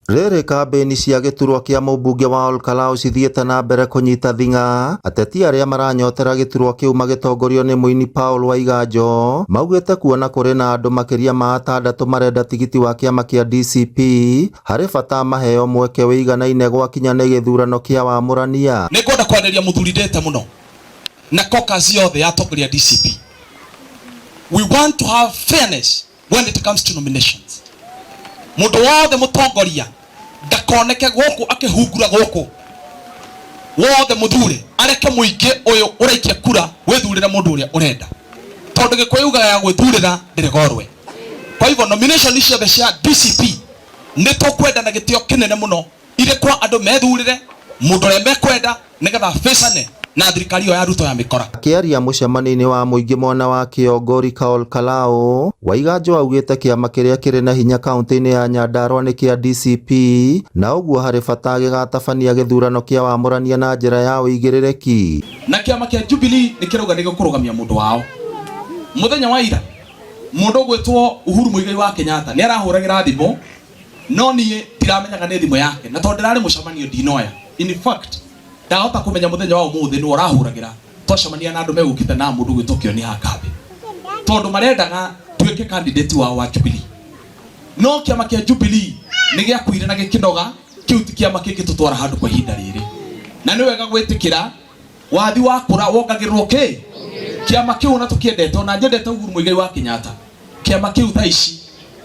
Rĩrĩ kambĩini cia gĩturwa kĩa mũmbunge wa Olkalau cithiĩte na mbere kũnyita thing'a, ateti arĩa maranyotera gĩturwa kĩu magĩtongorio nĩ mũini Paul Waiganjo maugĩte kuona kũrĩ na andũ makĩria ma atandatũ marenda tigiti wa kĩama kĩa DCP harĩ bata maheo mweke wĩiganaine gwakinya nĩ gĩthurano kĩa wamũrania. Nĩ ngwenda kwarĩria mũthuri ndĩte mũno na caucus yothe ya atongoria a DCP. We want to have fairness when it comes to nominations. Mũndũ wothe mũtongoria ndakoneke gũkũ akĩhungura gũkũ wothe mũthure areke mũingĩ ũyũ ũraikia kura wĩthurĩre mũndũ ũrĩa ũrenda tondũ gĩkũyũ yugaga ya gwĩthurĩra ndĩrĩ gorwe. Kwa hivyo nomination ciothe cia DCP nĩ tũkwenda na gĩtĩo kĩnene mũno irĩ kwa andũ methurĩre mũndũ ũrĩa mekwenda nĩgetha bĩcane na thirikari ĩyo ya Ruto ya mĩkora. Akĩaria mũcemanio-inĩ wa mũingĩ mwena wa Kĩongori Olkalau, Waiganjo augĩte kĩama kĩrĩa kĩrĩ na hinya kaunti-inĩ ya Nyandarua nĩ kĩa DCP na ũguo harĩ bata gĩgatabania gĩthurano kĩa wamũrania na njĩra ya ũigĩrĩrĩki. Na kĩama kĩa Jubilee nĩ kĩrauga nĩ gĩkũrũgamia mũndũ wao. Mũthenya wa ira mũndũ ũgwĩtwo Uhuru Muigai wa Kenyatta nĩ arahũragĩra thimũ no niĩ ndiramenyaga nĩ thimũ yake na tondũ ndĩrarĩ mũcemanio ndinoya. In fact ndahota kũmenya mũthenya wa ũmũthĩ nĩwe ũrahũragĩra twacemania na andũ megũkĩte na mũndũ ũgwĩtwo Kĩoni Hakambe tondũ marendaga tuĩke candidate wao wa Jubilee. No kĩama kĩa Jubilee nĩ gĩakuire na gĩkĩnoga, kĩu ti kĩama kĩngĩtũtwara handũ kwa ihinda rĩrĩ. Na nĩ wega gwĩtĩkĩra wathi wakũra wongagĩrĩrwo kĩ kĩama kĩu ona tũkĩendete ona nyendete Uhuru Muigai wa Kenyatta kĩama kĩu thaa ici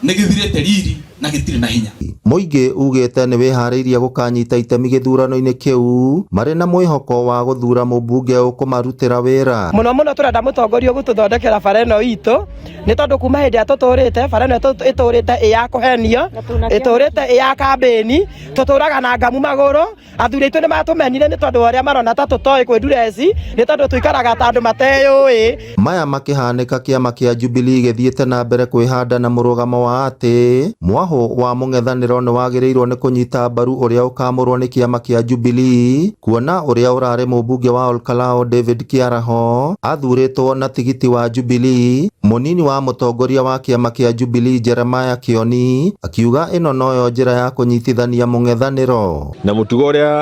nĩ gĩthirĩte riri na gĩtirĩ na hinya. Mũingĩ ugĩte nĩ wĩharĩirie gũkanyita itemi gĩthurano-inĩ kĩu marĩ na mwĩhoko wa gũthura mũmbunge ũkũmarutĩra wĩra. Mũno mũno tũrenda mũtongoria ũgũtũthondekera bara ĩno itũ nĩ tondũ kuma hĩndĩ ĩrĩa tũtũrĩte bara ĩno ĩtũrĩte ĩ ya kũhenio, ĩtũrĩte ĩ ya kambĩni, tũtũraga na ngamu magũrũ. Athuri aitũ nĩ matũmenire nĩ tondũ wa ũrĩa marona ta tũtoĩ kwĩndureci nĩ tondũ tũikaraga ta andũ mateyũĩ. Maya makĩhanĩka kĩama kĩa Jubilee gĩthiĩte na mbere kwĩhanda na mũrũgamo wa atĩ mwahũ wa mũng'ethanĩro nĩ wagĩrĩirwo nĩ kũnyita mbaru ũrĩa ũkamũrwo nĩ kĩama kĩa Jubilee kuona ũrĩa ũrarĩ mũmbunge wa Olkalau David Kĩaraho athurĩtwo na tigiti wa Jubilee. Mũnini wa mũtongoria wa kĩama kĩa Jubilee Jeremiah Kĩoni akiuga ĩno noyo njĩra ya kũnyitithania mũng'ethanĩro. Na mũtugo ũrĩa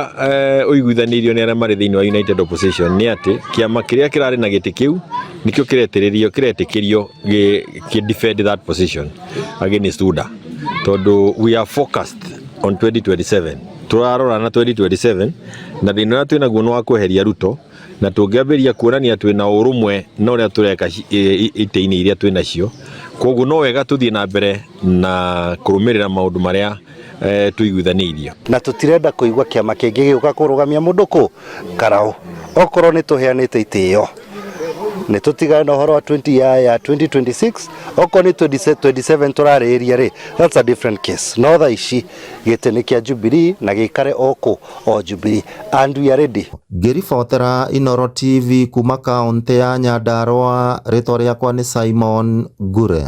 ũiguithanĩirio nĩ arĩa marĩ thĩinĩ wa United Opposition nĩ atĩ kĩama kĩrĩa kĩrarĩ na gĩtĩ kĩu nĩkĩo kĩretĩrĩrio kĩretĩkĩrio gĩ defend that position against UDA tondũ we are focused on 2027 tũrarora na 2027 na thĩna ũrĩa twĩnaguo nĩ wa kweheria Ruto na tũngĩambĩrĩria kuonania twĩna ũrũmwe na ũrĩa tũreka itĩ-inĩ iria twĩnacio koguo no wega tũthiĩ na mbere na kũrũmĩrĩra maũndũ marĩa tũiguithanĩirie. Na tũtirenda kũigua kĩama kĩngĩ gĩgũka kũrũgamia mũndũ kũ Karau. Okorwo nĩ tũheanĩte itĩo nĩ tũtigane na ũhoro wa 20 ya ya 2026, okorwo nĩ 2027 tũrarĩrĩria rĩ, that's a different case. No thaa ici gĩtĩ nĩ kĩa Jubilee na gĩikare o kũ o Jubilee and we are ready. Ngĩribotera Inooro TV kuma kaũntĩ ya Nyandarua, rĩtwa rĩakwa nĩ Simon Ngure.